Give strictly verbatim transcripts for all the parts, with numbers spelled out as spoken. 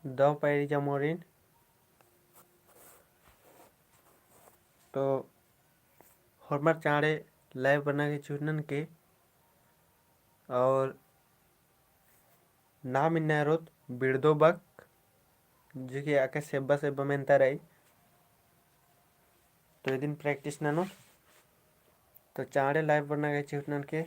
दव पैरी जमोरिन। तो होरमर चाँड़े live बना के चुनन के और नाम इन्ना एरोत बिड़दो बक, जो कि आके सेब्बा सेब्बा मेन्ता रई। तो इदिन practice ननोत। तो चाँड़े live बना के चुनन के।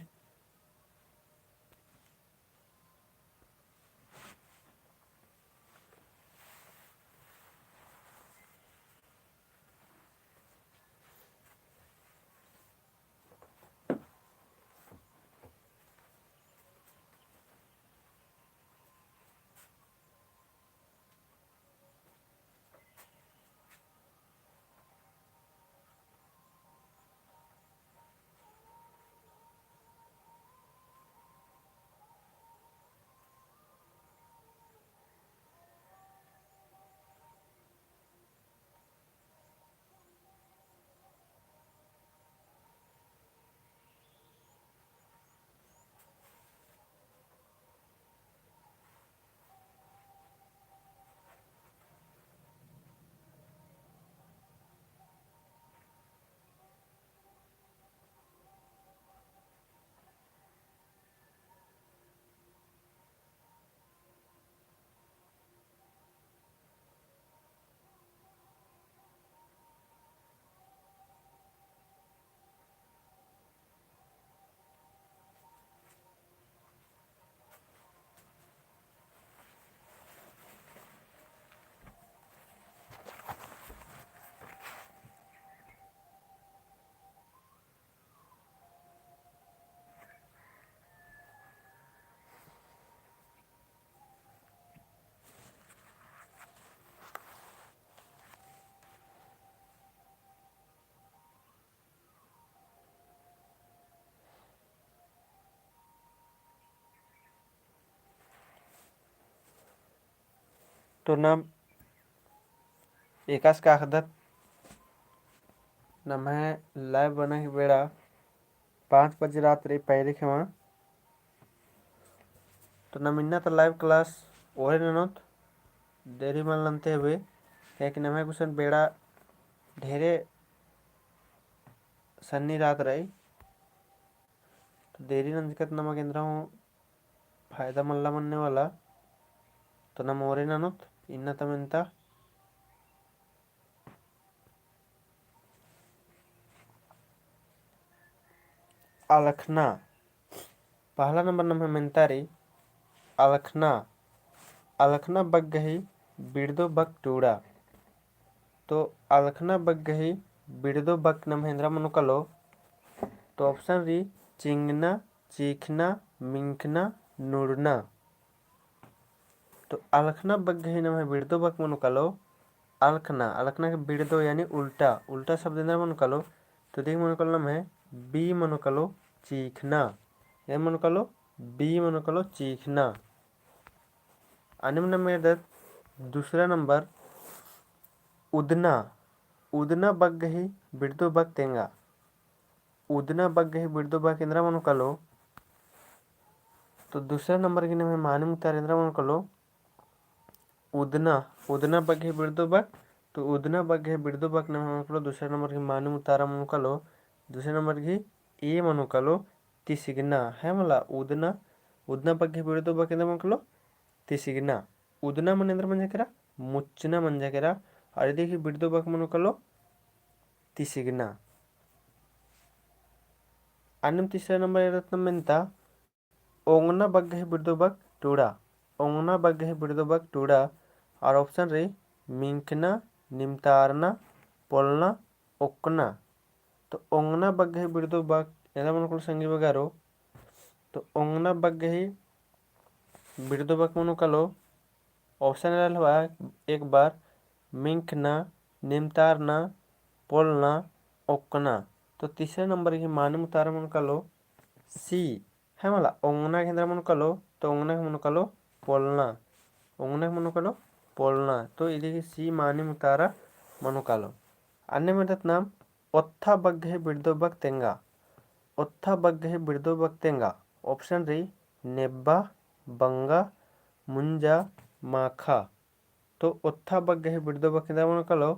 तो नाम एकासे काखदत, नम्है live बना के बेड़ा पाँच बजे रात रई पैरी खेमा। तो नाम इन्ना ता live class ओरे ननोत, देरी मल नन्ते हबे, काहे कि नम्है गुसन बेड़ा ढेरे सन्नी रात रई। तो देरी नंजकत नमा केन्द्रा हूँ फायदा मल्ला मन्ने वाला। तो नाम ओरे ननोत, इन्ना ता मेन्ता। अलखना। पहला नंबर नम्है मेन्ता रई अलखना। अलखना बग्गही बिड़दो बक टूड़ा। तो अलखना बग्गही बिड़दो बक नम्है एन्दरा मनो कालो। तो option रई चिंगना, चीखना, मिंखना, नुड़ना। तो अलखना बग्गही नम्है बिड़दो बक मनो कालो अलखना। अलखना के बिड़दो यानी उल्टा, उल्टा शब्द एन्दरा मनो कालो। तो इदिक मनो कालो नम्है B मनो कालो चीखना। एन मनो कालो B मनो कालो चीखना। अन्नेम नम एरदत दूसरा नंबर उदना। उदना बग्गही बिड़दो बक तेंगा। उदना बग्गही बिड़दो बक एन्दरा मनो कालो। तो दूसरा नंबर गही नम्है मानिम उतारा एन्दरा मनो कालो उदना। उदना बग्गही बिड़दो बक, तो उदना बग्गही बिड़दो बक नम्है मनो कालो दूसरा नंबर गही मानिम उतारा मनो कालो। दूसरा नंबर गही A मनो कालो तिसिगना। है मला उदना, उदना बग्गही बिड़दो बक एन्दरा मनो कालो तिसिगना। उदना मने एन्दरा मंजा केरा, मुच्चना मंजा केरा। और इदिक बिड़दो बक मनो कालो तिसिगना। अन्नेम तीसरा नंबर एरदत नम मेन्ता ओंगना बग्गही बिड़दो बक टूड़ा। ओंगना बग्गही बिड़दो बक टूड़ा। और option रई मिंखना, निमतारना, पोलना, ओक्कना। तो ओंगना बग्गही बिड़दो बक एन्दरा मनो कालो संगी बगारो। तो ओंगना बग्गही बिड़दो बक मनो कालो option एरा हलवा एक बार मिंखना, निमतारना, पोलना, ओक्कना। तो तीसरा नंबर गही मानिम उतारा मनो कालो C। है मला ओंगना के एन्दरा मनो कालो, तो ओंगना के मनो कालो पोलना। ओंगना के मनो कालो पोलना। तो इदिक C मानिम उतारा मनो कालो। अन्नेम एरदत नाम ओत्था बग्गही बिड़दो बक तेंगा। ओत्था बग्गही बिड़दो बक तेंगा। Option रई नेब्बा, बंगा, मुंजा, माखा। तो ओत्था बग्गे ही बिड़दो बक एन्दरा मनो कालो,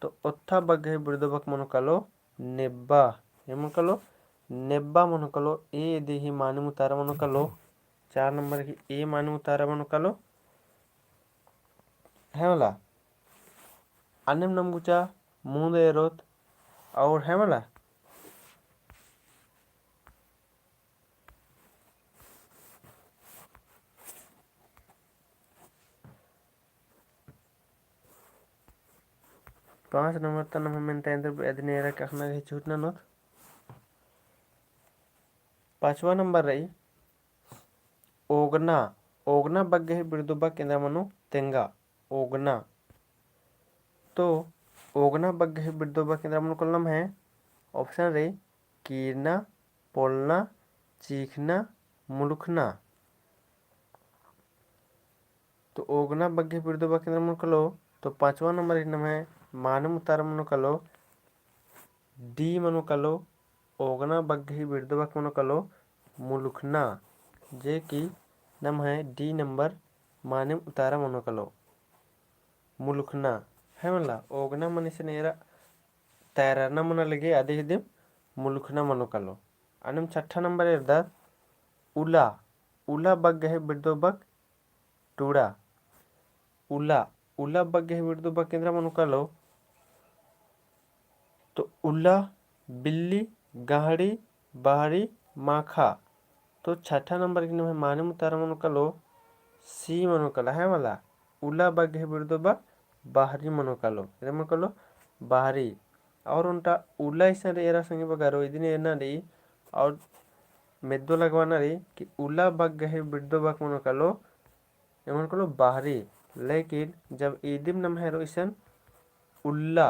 तो ओत्था बग्गे ही बिड़दो बक मनो कालो नेब्बा। ए मनो कालो, नेब्बा मनो कालो, ए इदी ही मानिम उतारा मनो कालो, चार नंबर ही ए मानिम उतारा मनो कालो। है मला, अन्नेम नम गुचा मुन्द एरोत, और है मला, पाँच नंबर ता नम्है मेन्ता एन्देर अदिन एरा अख़ना गही छूट ननोत। पाँचवा नंबर रई ओगना। ओगना बग्गे ही बिड़दो बक एन्दरा मनो तेंगा। ओगना। तो ओगना बग्गे ही बिड़दो बक एन्दरा मनो कालो नम्है option रई कीरना, पोलना, चीखना, मुलुखना। तो ओगना बग्गे बिड़दो बक एन्दरा मनो कालो, तो पाँचवा नंबर ही नम्है मानिम उतारा मनो कालो, D मनो कालो, ओगना बग्गे ही बिड़दो बक मनो कालो मुलुखना, जे कि नम्है D नंबर मानिम उतारा मनो कालो, मुलुखना। है मला, ओगना मनी से एरा तैरना मना लगी, अदी ही दिम मुलुखना मनो कालो। अन्नेम छठा नंबर एरदत उला। उला बग्गे ही बिड़दो बक टूड़ा। उला, उला बग्गे ही बिड़दो बक एन्दरा मनो कालो, तो उला, बिल्ली, गहड़ी, बहरी, माखा। तो छठा नंबर की नम्है मानिम उतारा मनो कालो, C मनो कालो, है मला। उला बग्गे ही बिड़दो बक बहरी मनो कालो। एन्दरा मनो कालो, बहरी। और ओन्टा उला इसन रई एरा संगी बगारो, इदिन एरना रई, और मेद्दो लगवाना रई कि उला बग्गे ही बिड़दो बक मनो कालो, ए मनो कालो बहरी। लेकिन जब इदिम नम्है रओ इसन उल्ला,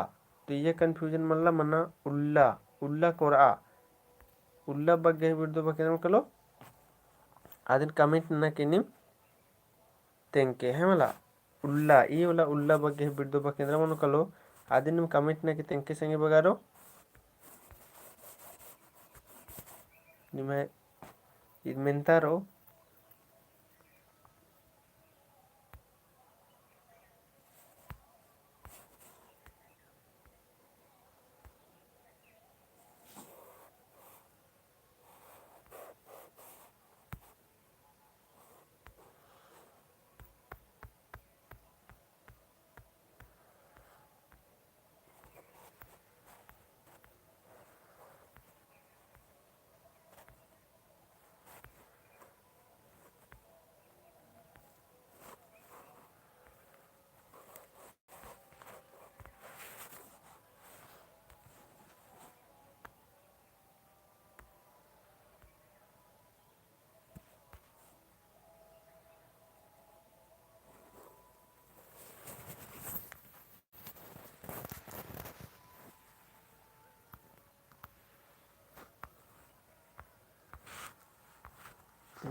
तो इय्या confusion मल्ला मना उल्ला, उल्ला कोरआ। उल्ला बग्गे ही बिड़दो बक एन्दरा मनो कालो, अदिन comment नना कि नीम तेंगके है मला। उल्ला, ई वाला उल्ला बग्गे ही बिड़दो बक एन्दरा मनो कालो, अदिन नीम comment नना कि तेंगके संगी बगारो। निम्है ईद मेन्ता रओ।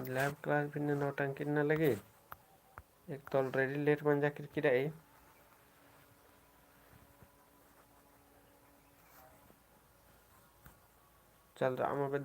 Live class भी नौटंकी नना लगी। एक तो already late मंजा केरकी रई। चल रहा, हम अबे